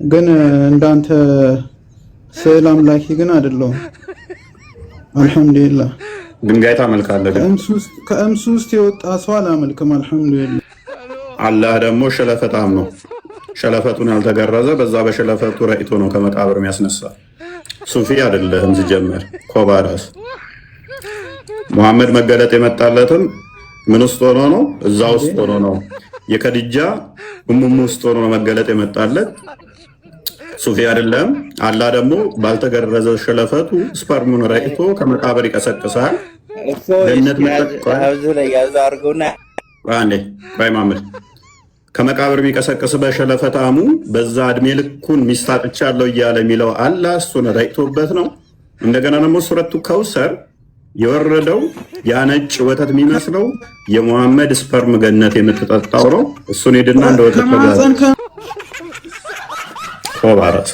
ግን እንዳንተ ስዕል አምላኪ ግን አይደለሁም። አልሐምዱሊላህ። ድንጋይ ታመልካለህ ግን። ከእምሱ ውስጥ የወጣ ሰው አላመልክም። አልሐምዱሊላህ። አላህ ደግሞ ሸለፈታም ነው። ሸለፈቱን ያልተገረዘ በዛ በሸለፈቱ ረጭቶ ነው ከመቃብር የሚያስነሳ። ሱፊ አይደለህም ሲጀመር ኮባራስ። ሙሐመድ መገለጥ የመጣለትም ምን ውስጥ ሆኖ ነው? እዛ ውስጥ ሆኖ ነው። የከድጃ እሙሙ ውስጥ ሆኖ ነው መገለጥ የመጣለት። ሱፊ አይደለም። አላህ ደግሞ ባልተገረዘ ሸለፈቱ sperm ኡን ረጭቶ ከመቃብር ይቀሰቅሳል። ገነት ላይ ያዝ አድርገውና አንዴ ቆይ ማመድ፣ ከመቃብር የሚቀሰቅስ በሸለፈታሙ በዛ እድሜ ልኩን ሚስት አጥቻለሁ እያለ የሚለው አላህ እሱን ረጭቶበት ነው። እንደገና ደግሞ ሱረቱ ከውሰር የወረደው ያ ነጭ ወተት የሚመስለው የሙሐመድ sperm ገነት የምትጠጣው ነው። እሱን ሄድና እንደ ወተት ከማህፀን ኮባራት።